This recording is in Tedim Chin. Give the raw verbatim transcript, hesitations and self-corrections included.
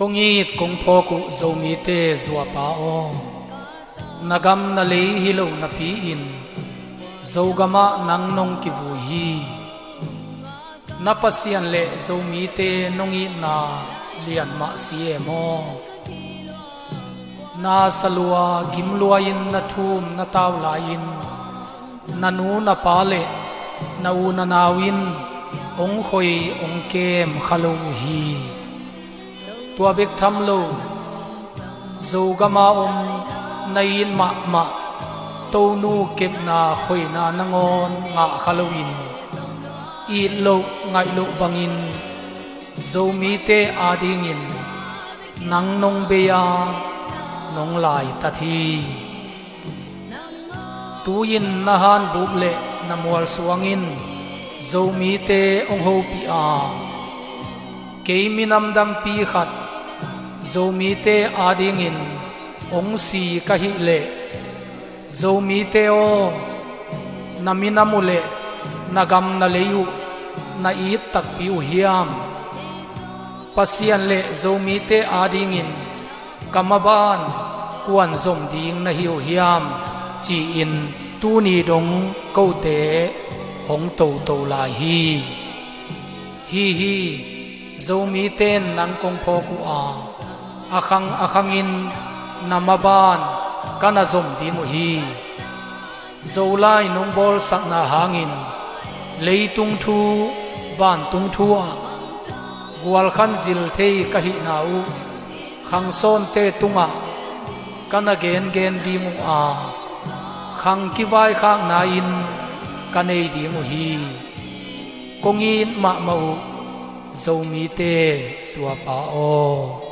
Kong it kong phawk uh Zomite zuapa aw, na gam na lei hi lo napi-in Zogamah nang nong kivui hi. Na Pasian le Zomite nong itna lian mah si e maw? Na salua gimlua-in na thum na tau lai-in na nu na pa le na u na nau in hong khoi hong kem kha lo uh hi. Tua bek tham lo, Zogama om na it mahmah Tonu kepna khoina nangawn ngah kha loin it loh ngaih loh bangin Zomite adingin nang nong bei-a nong laitat hi. Tu-in na hanbup le na mualsuang in Zomite hong hopih a, kei minam dangpi khat Zomite adingin hong si ka hih leh, Zomite aw, na minam uh le na gam na lei uh na it takpi uh hiam? Pasian le Zomite adingin ka maban kuan zom ding na hi uh hiam? Ci-in tuni dong kote hong toto lai hi. Hi hi, Zomite in nang kong phawk uh a, a khang a khangin na maban ka na zom ding uh hi. Zolai nong bawlsakna hangin leitung thu, vantung thu ah gualkhan zil thei ka hihna uh khangsawnte tungah ka na gengen ding uh a, khang kivaikhakna in ka nei ding uh hi. Kong it mahmah uh Zomite zuapa aw.